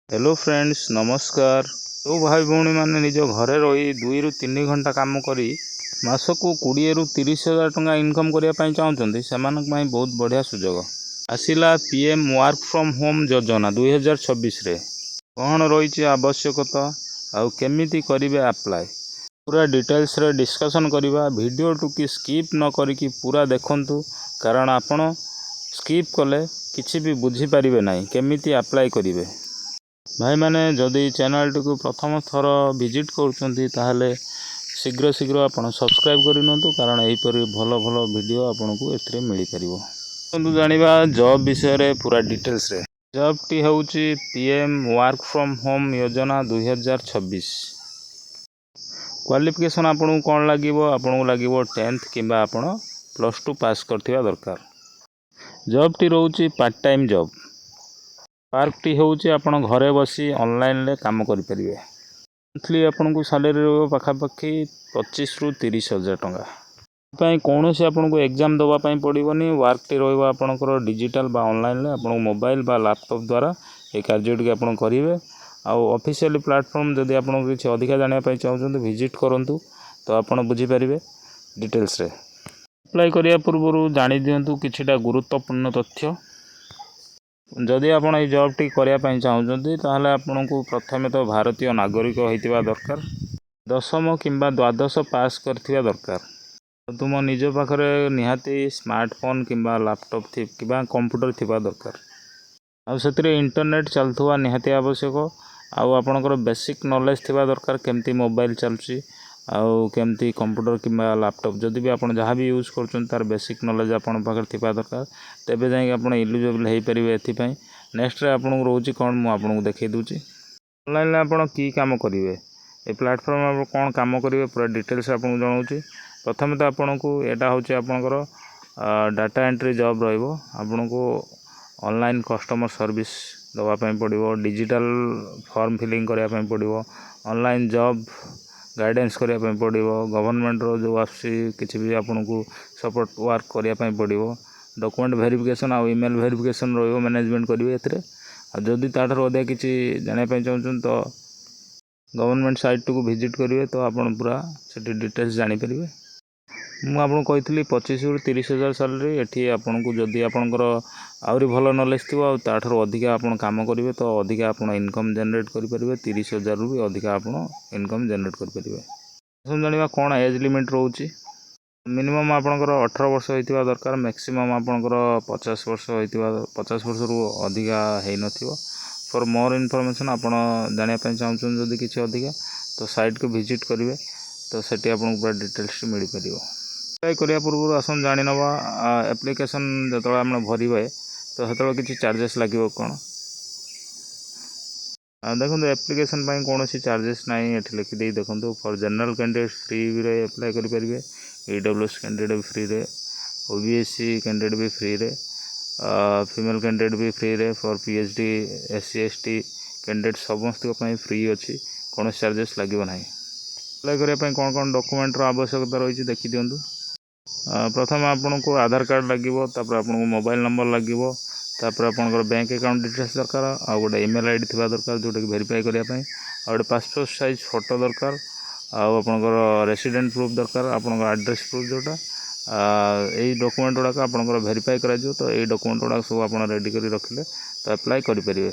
Hello friends, ନମସ୍କାର। ଯେଉଁ ଭାଇ ଭଉଣୀମାନେ ନିଜ ଘରେ ରହି 2ରୁ 3 ଘଣ୍ଟା କାମ କରି ମାସକୁ 20ରୁ 30 ହଜାର ଟଙ୍କା ଇନକମ୍ କରିବା ପାଇଁ ଚାହୁଁଛନ୍ତି, ସେମାନଙ୍କ ପାଇଁ ବହୁତ ବଢ଼ିଆ ସୁଯୋଗ ଆସିଲା ପିଏମ୍ ୱାର୍କ ଫ୍ରମ୍ ହୋମ୍ ଯୋଜନା 2026ରେ। କ'ଣ ରହିଛି ଆବଶ୍ୟକତା ଆଉ କେମିତି କରିବେ ଆପ୍ଲାଏ, ପୁରା ଡିଟେଲ୍ସରେ ଡିସ୍କସନ୍ କରିବା। ଭିଡ଼ିଓଟିକୁ ସ୍କିପ୍ ନ କରିକି ପୁରା ଦେଖନ୍ତୁ, କାରଣ ଆପଣ ସ୍କିପ୍ କଲେ କିଛି ବି ବୁଝିପାରିବେ ନାହିଁ କେମିତି ଆପ୍ଲାଏ କରିବେ। ଭାଇମାନେ, ଯଦି ଚ୍ୟାନେଲଟିକୁ ପ୍ରଥମ ଥର ଭିଜିଟ୍ କରୁଛନ୍ତି, ତାହେଲେ ଶୀଘ୍ର ଶୀଘ୍ର ଆପଣ ସବସ୍କ୍ରାଇବ୍ କରିନିଅନ୍ତୁ, କାରଣ ଏହିପରି ଭଲ ଭଲ ଭିଡ଼ିଓ ଆପଣଙ୍କୁ ଏଥିରେ ମିଳିପାରିବ। ଆସନ୍ତୁ ଜାଣିବା ଜବ୍ ବିଷୟରେ ପୁରା ଡିଟେଲ୍ସରେ। ଜବ୍ଟି ହେଉଛି ପିଏମ୍ ୱାର୍କ ଫ୍ରମ୍ ହୋମ୍ ଯୋଜନା 2026। କ୍ୱାଲିଫିକେସନ୍ ଆପଣଙ୍କୁ କ'ଣ ଲାଗିବ? ଆପଣଙ୍କୁ ଲାଗିବ 10th କିମ୍ବା ଆପଣ +2 ପାସ୍ କରିଥିବା ଦରକାର। ଜବ୍ଟି ରହୁଛି ପାର୍ଟ ଟାଇମ୍ ଜବ୍। ୱାର୍କଟି ହେଉଛି ଆପଣ ଘରେ ବସି ଅନଲାଇନରେ କାମ କରିପାରିବେ। ମନ୍ଥଲି ଆପଣଙ୍କୁ ସାଲେରୀ ରହିବ ପାଖାପାଖି 25ରୁ 30 ହଜାର ଟଙ୍କା ପାଇଁ। କୌଣସି ଆପଣଙ୍କୁ ଏକ୍ଜାମ୍ ଦେବା ପାଇଁ ପଡ଼ିବନି। ୱାର୍କଟି ରହିବ ଆପଣଙ୍କର ଡିଜିଟାଲ୍ ବା ଅନଲାଇନରେ। ଆପଣଙ୍କୁ ମୋବାଇଲ ବା ଲାପଟପ୍ ଦ୍ୱାରା ଏ କାର୍ଯ୍ୟଟିକୁ ଆପଣ କରିବେ। ଆଉ ଅଫିସିଆଲି ପ୍ଲାଟଫର୍ମ ଯଦି ଆପଣଙ୍କୁ କିଛି ଅଧିକା ଜାଣିବା ପାଇଁ ଚାହୁଁଛନ୍ତି, ଭିଜିଟ୍ କରନ୍ତୁ, ତ ଆପଣ ବୁଝିପାରିବେ ଡିଟେଲ୍ସରେ। ଆପ୍ଲାଏ କରିବା ପୂର୍ବରୁ ଜାଣିଦିଅନ୍ତୁ କିଛିଟା ଗୁରୁତ୍ୱପୂର୍ଣ୍ଣ ତଥ୍ୟ। ଯଦି ଆପଣ ଏଇ ଜବ୍ଟି କରିବା ପାଇଁ ଚାହୁଁଛନ୍ତି, ତାହେଲେ ଆପଣଙ୍କୁ ପ୍ରଥମେ ତ ଭାରତୀୟ ନାଗରିକ ହୋଇଥିବା ଦରକାର, ଦଶମ କିମ୍ବା ଦ୍ୱାଦଶ ପାସ୍ କରିଥିବା ଦରକାର, ତୁମ ନିଜ ପାଖରେ ନିହାତି ସ୍ମାର୍ଟଫୋନ୍ କିମ୍ବା ଲାପଟପ୍ କିମ୍ବା କମ୍ପ୍ୟୁଟର ଥିବା ଦରକାର, ଆଉ ସେଥିରେ ଇଣ୍ଟରନେଟ୍ ଚାଲୁଥିବା ନିହାତି ଆବଶ୍ୟକ, ଆଉ ଆପଣଙ୍କର ବେସିକ୍ ନଲେଜ୍ ଥିବା ଦରକାର କେମିତି ମୋବାଇଲ୍ ଚାଲୁଛି ଆଉ କେମିତି କମ୍ପ୍ୟୁଟର କିମ୍ବା ଲାପଟପ୍, ଯଦି ବି ଆପଣ ଯାହା ବି ୟୁଜ୍ କରୁଛନ୍ତି, ତା'ର ବେସିକ୍ ନଲେଜ୍ ଆପଣଙ୍କ ପାଖରେ ଥିବା ଦରକାର। ତେବେ ଯାଇକି ଆପଣ ଇଲିଜିବଲ୍ ହେଇପାରିବେ ଏଥିପାଇଁ। ନେକ୍ସଟରେ ଆପଣଙ୍କୁ ରହୁଛି କ'ଣ, ମୁଁ ଆପଣଙ୍କୁ ଦେଖାଇ ଦେଉଛି। ଅନଲାଇନରେ ଆପଣ କି କାମ କରିବେ, ଏ ପ୍ଲାଟଫର୍ମ ଆପଣ କ'ଣ କାମ କରିବେ, ପୁରା ଡିଟେଲ୍ସ ଆପଣଙ୍କୁ ଜଣାଉଛି। ପ୍ରଥମେ ତ ଆପଣଙ୍କୁ ଏଇଟା ହେଉଛି ଆପଣଙ୍କର ଡାଟା ଏଣ୍ଟ୍ରି ଜବ୍ ରହିବ। ଆପଣଙ୍କୁ ଅନଲାଇନ୍ କଷ୍ଟମର୍ ସର୍ଭିସ୍ ଦେବା ପାଇଁ ପଡ଼ିବ, ଡିଜିଟାଲ୍ ଫର୍ମ ଫିଲିଂ କରିବା ପାଇଁ ପଡ଼ିବ, ଅନଲାଇନ୍ ଜବ୍ ଗାଇଡ଼ାନ୍ସ କରିବା ପାଇଁ ପଡ଼ିବ, ଗଭର୍ଣ୍ଣମେଣ୍ଟର ଯେଉଁ ଆସୁଛି କିଛି ବି ଆପଣଙ୍କୁ ସପୋର୍ଟ ୱାର୍କ କରିବା ପାଇଁ ପଡ଼ିବ, ଡକୁମେଣ୍ଟ ଭେରିଫିକେସନ୍ ଆଉ ଇମେଲ୍ ଭେରିଫିକେସନ୍ ରହିବ, ମ୍ୟାନେଜମେଣ୍ଟ କରିବେ ଏଥିରେ। ଆଉ ଯଦି ତା'ଠାରୁ ଅଧିକା କିଛି ଜାଣିବା ପାଇଁ ଚାହୁଁଛନ୍ତି, ତ ଗଭର୍ଣ୍ଣମେଣ୍ଟ ସାଇଟ୍ଟିକୁ ଭିଜିଟ୍ କରିବେ, ତ ଆପଣ ପୁରା ସେଠି ଡିଟେଲ୍ସ ଜାଣିପାରିବେ। ମୁଁ ଆପଣଙ୍କୁ କହିଥିଲି 25ରୁ 30 ହଜାର ସାଲେରୀ। ଏଠି ଆପଣଙ୍କୁ ଯଦି ଆପଣଙ୍କର ଆହୁରି ଭଲ ନଲେଜ୍ ଥିବ ଆଉ ତା'ଠାରୁ ଅଧିକା ଆପଣ କାମ କରିବେ, ତ ଅଧିକା ଆପଣ ଇନକମ୍ ଜେନେରେଟ୍ କରିପାରିବେ। 30 ହଜାରରୁ ବି ଅଧିକା ଆପଣ ଇନକମ୍ ଜେନେରେଟ୍ କରିପାରିବେ। ଆସନ୍ତୁ ଜାଣିବା କ'ଣ ଏଜ୍ ଲିମିଟ୍ ରହୁଛି। ମିନିମମ୍ ଆପଣଙ୍କର 18 ବର୍ଷ ହେଇଥିବା ଦରକାର, ମ୍ୟାକ୍ସିମମ୍ ଆପଣଙ୍କର 50 ବର୍ଷ ହେଇଥିବା, 50 ବର୍ଷରୁ ଅଧିକା ହେଇନଥିବ। ଫର୍ ମୋର୍ ଇନଫର୍ମେସନ୍, ଆପଣ ଜାଣିବା ପାଇଁ ଚାହୁଁଛନ୍ତି ଯଦି କିଛି ଅଧିକା, ତ ସାଇଟ୍କୁ ଭିଜିଟ୍ କରିବେ, ତ ସେଠି ଆପଣଙ୍କୁ ପୁରା ଡିଟେଲ୍ସଟି ମିଳିପାରିବ। ଆପ୍ଲାଏ କରିବା ପୂର୍ବରୁ ଆସନ୍ତୁ ଜାଣିନେବା, ଆପ୍ଲିକେସନ୍ ଯେତେବେଳେ ଆପଣ ଭରିବେ, ତ ସେତେବେଳେ କିଛି ଚାର୍ଜେସ୍ ଲାଗିବ କ'ଣ। ଦେଖନ୍ତୁ, ଆପ୍ଲିକେସନ୍ ପାଇଁ କୌଣସି ଚାର୍ଜେସ୍ ନାହିଁ। ଏଠି ଲେଖିଦେଇ ଦେଖନ୍ତୁ, ଫର୍ ଜେନେରାଲ୍ କ୍ୟାଣ୍ଡିଡେଟ୍ ଫ୍ରିରେ ଆପ୍ଲାଏ କରିପାରିବେ, ଇଡବ୍ଲ୍ୟୁଏସ୍ କ୍ୟାଣ୍ଡିଡେଟ୍ ବି ଫ୍ରିରେ, ଓବିସି କ୍ୟାଣ୍ଡିଡେଟ୍ ବି ଫ୍ରିରେ, ଫିମେଲ୍ କ୍ୟାଣ୍ଡିଡେଟ୍ ବି ଫ୍ରିରେ, for PHD, SC, ST candidate ସମସ୍ତଙ୍କ ପାଇଁ ଫ୍ରି ଅଛି। କୌଣସି ଚାର୍ଜେସ୍ ଲାଗିବ ନାହିଁ। ଆପ୍ଲାଏ କରିବା ପାଇଁ କ'ଣ କ'ଣ ଡକୁମେଣ୍ଟର ଆବଶ୍ୟକତା ରହିଛି, ଦେଖିଦିଅନ୍ତୁ। ପ୍ରଥମେ ଆପଣଙ୍କୁ ଆଧାର କାର୍ଡ଼ ଲାଗିବ, ତାପରେ ଆପଣଙ୍କୁ ମୋବାଇଲ୍ ନମ୍ବର ଲାଗିବ, ତାପରେ ଆପଣଙ୍କର ବ୍ୟାଙ୍କ ଆକାଉଣ୍ଟ ଡିଟେଲ୍ସ ଦରକାର, ଆଉ ଗୋଟେ ଇମେଲ୍ ଆଇଡ଼ି ଥିବା ଦରକାର ଯେଉଁଟାକି ଭେରିଫାଏ କରିବା ପାଇଁ, ଆଉ ଗୋଟେ ପାସପୋର୍ଟ ସାଇଜ୍ ଫଟୋ ଦରକାର, ଆଉ ଆପଣଙ୍କର ରେସିଡେଣ୍ଟ ପ୍ରୁଫ୍ ଦରକାର, ଆପଣଙ୍କ ଆଡ୍ରେସ୍ ପ୍ରୁଫ୍ ଯେଉଁଟା। ଏଇ ଡକୁମେଣ୍ଟ ଗୁଡ଼ାକ ଆପଣଙ୍କର ଭେରିଫାଏ କରାଯିବ। ତ ଏଇ ଡକୁମେଣ୍ଟ ଗୁଡ଼ାକ ସବୁ ଆପଣ ରେଡ଼ି କରି ରଖିଲେ ତ ଆପ୍ଲାଏ କରିପାରିବେ।